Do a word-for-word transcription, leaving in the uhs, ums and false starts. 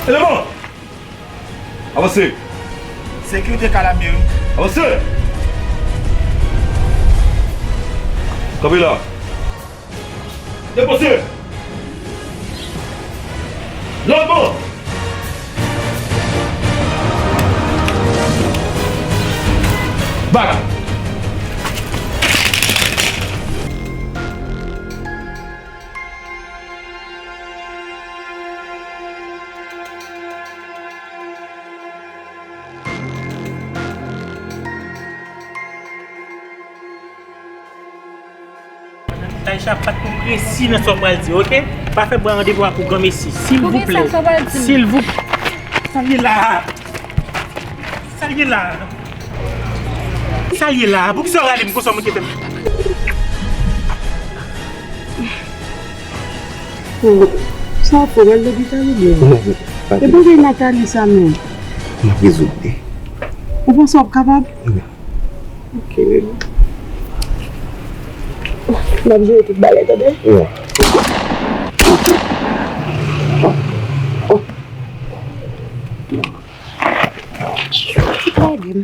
Eleman! Avanse! Sekirite ka la meri. Avanse! Kanpe la! Depoze! Lòdman! Bak! Taïcha, pa twò presi nan sa w pral di, oke? Pa fè m pran randevou ak ou granmesi, silvouplè. Silvouplè. Sa l ye la? Sa l ye la? Sa l ye la? Poukisa w rale m konsa, w manke fè m? Oh, sa w fè, w al lopital oubyen? Non, non, pa gen. E bagay Nathalie sa menm? M ap rezoud li. Ou panse w ap kapab? Wi. Ok, baby. M ap jere tout bagay, tande? Wi. Ki pwoblèm?